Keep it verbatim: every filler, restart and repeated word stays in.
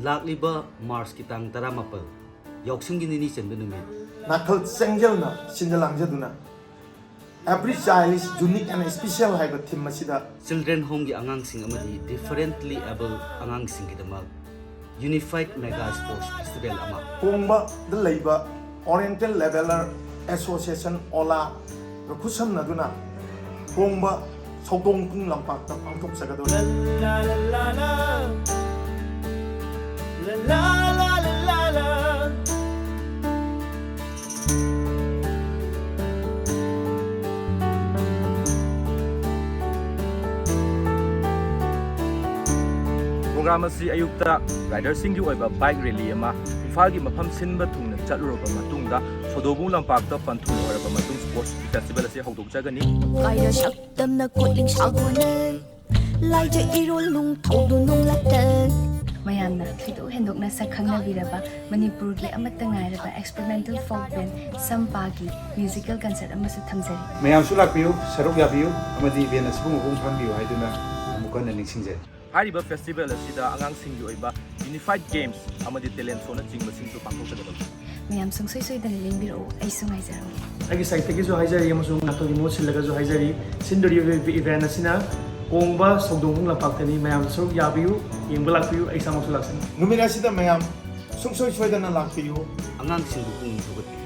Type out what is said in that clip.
ꯂꯥꯛꯂꯤꯕ ꯃꯥꯔꯆꯀꯤ ꯇꯥꯡ ꯇꯔꯥꯃꯥꯄꯜ, ꯌꯥꯎꯁꯪꯒꯤ ꯅꯤꯅꯤ ꯆꯟꯕ ꯅꯨꯃꯤꯠ꯫ ꯅꯥꯀꯜ ꯆꯪꯖꯜꯅ ꯁꯤꯟꯖ ꯂꯥꯡꯖꯗꯨꯅ Every Child is Unique and Special ꯍꯥꯏꯕ ꯊꯤꯝ ꯑꯁꯤꯗ ꯆꯤꯜꯗ꯭ꯔꯦꯟ ꯍꯣꯝꯒꯤ ꯑꯉꯥꯡꯁꯤꯡ ꯑꯃꯗꯤ differently able ꯑꯉꯥꯡꯁꯤꯡꯒꯤꯗꯃꯛ ꯌꯨꯅꯤꯐꯥꯏꯠ mega sports festival ꯑꯃ꯫ ꯀꯣꯡꯕꯗ ꯂꯩꯕ ꯑꯣꯔꯤꯌꯦꯟꯇꯦꯜ ꯂꯦꯕꯦꯂꯔ ꯑꯦꯁꯣꯁꯤꯌꯦꯁꯟ, ꯑꯣꯂꯥꯒ ꯈꯨꯠꯁꯝꯅꯗꯨꯅ ꯀꯣꯡꯕ ꯁꯧꯗꯣꯡ ꯄꯨꯡ ꯂꯝꯄꯥꯛꯇ ꯄꯥꯡꯊꯣꯛꯆꯒꯗꯧꯔꯤ꯫ ꯄ꯭ꯔꯣꯒ꯭ꯔꯥꯝ ꯑꯁꯤ ꯑꯌꯨꯛꯇ ꯔꯥꯏꯗꯔꯁꯤꯡꯒꯤ ꯑꯣꯏꯕ ꯕꯥꯏꯛ ꯔꯦꯂꯤ ꯑꯃ ꯏꯝꯐꯥꯜꯒꯤ ꯃꯐꯝ ꯁꯤꯟꯕ ꯊꯨꯡꯅ ꯆꯠꯂꯨꯔꯕ ꯃꯇꯨꯡꯗ ꯁꯧꯗꯣꯡꯕꯨꯡ ꯂꯝꯄꯥꯛꯇ ꯄꯟꯊꯨꯡ ꯑꯣꯏꯔꯕ ꯃꯇꯨꯡ ꯁ꯭ꯄꯣꯔꯠꯁ ꯐꯦꯁꯇꯤꯚꯦꯜ ꯑꯁꯤ ꯍꯧꯗꯣꯛꯆꯒꯅꯤ꯫ ꯀꯥꯏꯗ ꯁꯛꯇꯝꯅ ꯀꯣꯠꯂꯤꯡ ꯁꯥꯒꯣꯅ ꯂꯥꯏꯖ ꯏꯔꯣꯜ ꯅꯨꯡ ꯊꯧꯗꯨ ꯅꯨꯡꯂꯛꯇ꯫ ꯃꯌꯥꯝꯅ ꯊꯣꯏꯗꯣꯛ ꯍꯦꯟꯗꯣꯛꯅ ꯁꯛ ꯈꯪꯅꯕꯤꯔꯕ ꯃꯅꯤꯄꯨꯔꯒꯤ ꯑꯃꯠꯇ ꯉꯥꯏꯔꯕ ꯑꯦꯛꯁꯄꯦꯔꯤꯃꯦꯟꯇꯦꯜ ꯐꯣꯛ ꯕꯦꯟ ꯁꯝꯄꯥꯒꯤ ꯃ꯭ꯌꯨꯖꯤꯀꯦꯜ ꯀꯟꯁꯔꯠ ꯑꯃꯁꯨ ꯊꯝꯖꯔꯤ꯫ ꯃꯌꯥꯝꯁꯨ ꯂꯥꯛꯄꯤꯌꯨ, ꯁꯔꯨꯛ ꯌꯥꯕꯤꯌꯨ ꯑꯃꯗꯤ ꯏꯚꯦꯟ ꯑꯁꯤꯕꯨ ꯃꯄꯨꯡ ꯐꯥꯍꯟꯕꯤꯌꯨ ꯍꯥꯏꯗꯨꯅ ꯑꯃꯨꯛ ꯍꯟꯅ ꯅꯤꯡꯁꯤꯡꯖꯔꯤ꯫ ꯍꯥꯏꯔꯤꯕ ꯐꯦꯁꯇꯤꯚꯦꯜ ꯑꯁꯤꯗ ꯑꯉꯥꯡꯁꯤꯡꯒꯤ ꯑꯣꯏꯕ ꯌꯨꯅꯤꯐꯥꯏꯠ ꯒꯦꯝꯁ ꯑꯃꯗꯤ ꯇꯦꯂꯦꯟ ꯁꯣꯅꯆꯤꯡꯕꯁꯤꯡꯁꯨ ꯄꯥꯡꯊꯣꯛꯆꯒꯗꯧꯔꯤ꯫ ꯃꯌꯥꯝ ꯁꯨꯡꯁꯣꯏ ꯁꯣꯏꯗꯅ ꯂꯦꯡꯕꯤꯔꯛꯎ, ꯑꯩꯁꯨ ꯉꯥꯏꯖꯔꯝꯒꯦ꯫ ꯑꯩꯒꯤ ꯁꯥꯏꯠꯇꯒꯤꯁꯨ ꯍꯥꯏꯖꯔꯤ ꯑꯃꯁꯨꯡ ꯅꯥꯀꯜꯒꯤ ꯃꯍꯨꯠ ꯁꯤꯜꯂꯒꯁꯨ ꯍꯥꯏꯖꯔꯤ, ꯁꯤꯟꯗꯣꯔꯤꯕ ꯏꯚꯦꯟ ꯑꯁꯤꯅ ꯀꯣꯡꯕ ꯁꯧꯗꯣꯡꯕꯨꯡ ꯂꯝꯄꯥꯛꯇꯅꯤ꯫ ꯃꯌꯥꯝ ꯁꯔꯨꯛ ꯌꯥꯕꯤꯌꯨ, ꯌꯦꯡꯕ ꯂꯥꯛꯄꯤꯌꯨ, ꯑꯩ ꯏꯁꯥꯃꯛꯁꯨ ꯂꯥꯛꯆꯅꯤ꯫ ꯅꯨꯃꯤꯠ ꯑꯁꯤꯗ ꯃꯌꯥꯝ ꯁꯨꯡꯁꯣꯏ ꯁꯣꯏꯗꯅ ꯂꯥꯛꯄꯤꯌꯨ꯫ ꯑꯉꯥꯡꯁꯤꯡꯕꯨ ꯄꯨꯛꯅꯤꯡ ꯊꯧꯒꯠꯄꯤꯌꯨ꯫